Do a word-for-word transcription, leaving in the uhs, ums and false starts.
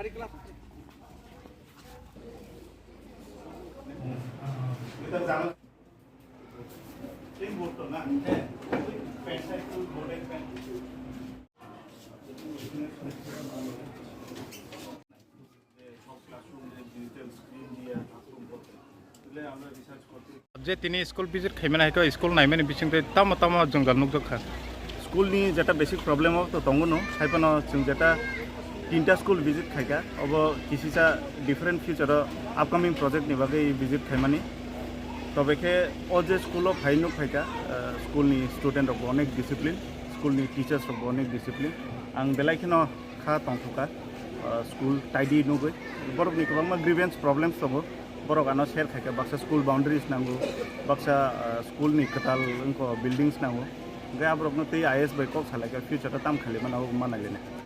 Je tini school visit khaimani hai khe school naimani bisingtwi tamo tamo jwngjal nukjakha. School ni jeta basic problem o to tongo no, hai phano chwng jeta tinta school visit khaika, obo kisisa different future o upcoming project ni bagwi visit khaimani. Tobe khe o je school o phai nuk phaika, ah, school ni student rok bo onek discipline, school ni teachers rok bo onek discipline. Ang belai kheno kha tongthokha, ah, school tidy nugwi. Borok ni kwbangma grievance problems tongo. Borok ano share khaika, baksa school boundaries nango, baksa, ah, school ni kwtal wngkha buildings nango. Hwnkhe aborokno tei I A S bai kok salaikha, future o tam khali mano, obo ma nailaina.